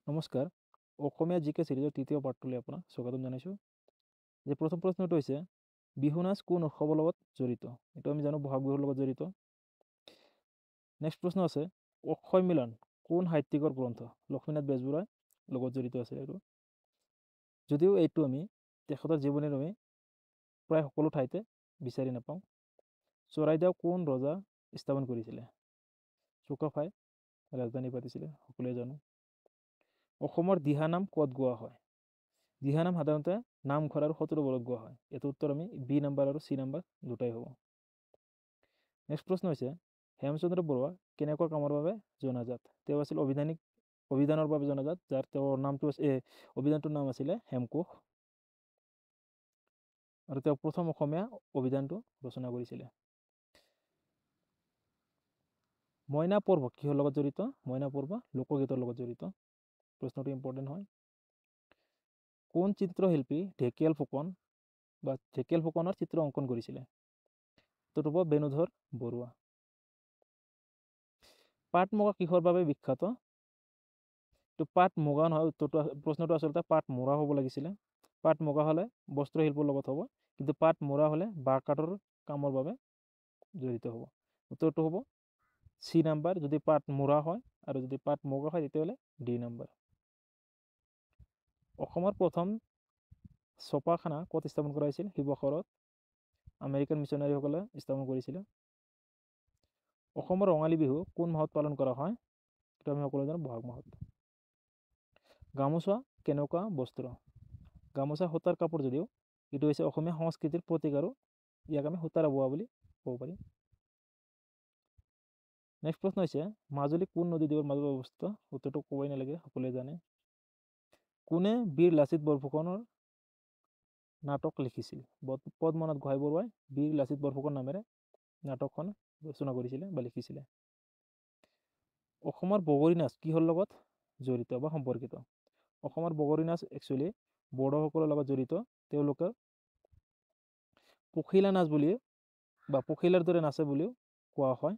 নমস্কাৰ, অসমীয়া জি কে চিৰিজৰ তৃতীয় পাঠটোলৈ আপোনাক স্বাগতম জনাইছোঁ। যে প্ৰথম প্ৰশ্নটো হৈছে, বিহু নাচ কোন উৎসৱৰ লগত জড়িত? এইটো আমি জানো, বহাগ বিহুৰ লগত জড়িত। নেক্সট প্ৰশ্ন আছে, অক্ষয় মিলন কোন সাহিত্যিকৰ গ্ৰন্থ? লক্ষ্মীনাথ বেজবৰুৱাৰ লগত জড়িত আছে এইটো। যদিও এইটো আমি তেখেতৰ জীৱনীৰ আমি প্ৰায় সকলো ঠাইতে বিচাৰি নাপাওঁ। চৰাইদেউ কোন ৰজা স্থাপন কৰিছিলে? চুকাফাই ৰাজধানী পাতিছিলে, সকলোৱে জানো। অসমৰ দিহানাম ক'ত গোৱা হয়? দিহানাম সাধাৰণতে নামঘৰ আৰু সত্ৰবোৰত গোৱা হয়। এইটো উত্তৰ আমি বি নাম্বাৰ আৰু চি নাম্বাৰ দুটাই হ'ব। নেক্সট প্ৰশ্ন হৈছে, হেমচন্দ্ৰ বৰুৱা কেনেকুৱা কামৰ বাবে জনাজাত? তেওঁ আছিল অভিধানিক অভিধানৰ বাবে জনাজাত, যাৰ তেওঁৰ নামটো অভিধানটোৰ নাম আছিলে হেমকোষ, আৰু তেওঁ প্ৰথম অসমীয়া অভিধানটো ৰচনা কৰিছিলে। মইনা পৰ্ব কিহৰ লগত জড়িত? মইনা পৰ্ব লোকগীতৰ লগত জড়িত। প্ৰশ্নটো ইম্পৰ্টেণ্ট হয়। কোন চিত্ৰশিল্পী ঢেকিয়াল ফুকন বা ঢেকিয়াল ফুকনৰ চিত্ৰ অংকন কৰিছিলে? উত্তৰটো হ'ব বেণুধৰ বৰুৱা। পাট মুগা কিহৰ বাবে বিখ্যাত? এইটো পাট মুগা নহয়, উত্তৰটো প্ৰশ্নটো আচলতে পাট মূৰা হ'ব লাগিছিলে। পাট মুগা হ'লে বস্ত্ৰশিল্পৰ লগত হ'ব, কিন্তু পাট মূৰা হ'লে বাঁহ কাঠৰ কামৰ বাবে জড়িত হ'ব। উত্তৰটো হ'ব চি নাম্বাৰ যদি পাট মূৰা হয়, আৰু যদি পাট মুগা হয় তেতিয়াহ'লে ডি নাম্বাৰ। অসমৰ প্ৰথম ছপাখানা ক'ত স্থাপন কৰা হৈছিল? শিৱসাগৰত আমেৰিকান মিছনাৰীসকলে স্থাপন কৰিছিলে। অসমৰ ৰঙালী বিহু কোন মাহত পালন কৰা হয়? এইটো আমি সকলোৱে জানো, বহাগ মাহত। গামোচা কেনেকুৱা বস্ত্ৰ? গামোচা সূতাৰ কাপোৰ যদিও এইটো হৈছে অসমীয়া সংস্কৃতিৰ প্ৰতীক, আৰু ইয়াক আমি সূতাৰে বোৱা বুলি ক'ব পাৰি। নেক্সট প্ৰশ্ন হৈছে, মাজুলী কোন নদী দ্বীপৰ মাজত অৱস্থিত? উত্তৰটো ক'বই নালাগে, সকলোৱে জানে। কোনে বীৰ লাচিত বৰফুকনৰ নাটক লিখিছিল? পদ্মনাথ গোহাঁই বৰুৱাই বীৰ লাচিত বৰফুকন নামেৰে নাটকখন ৰচনা কৰিছিলে বা লিখিছিলে। অসমৰ বগৰী নাচ কিহৰ লগত জড়িত বা সম্পৰ্কিত? অসমৰ বগৰী নাচ একচুৱেলি বড়োসকলৰ লগত জড়িত। তেওঁলোকে পখিলা নাচ বুলি বা পখিলাৰ দৰে নাচে বুলিও কোৱা হয়।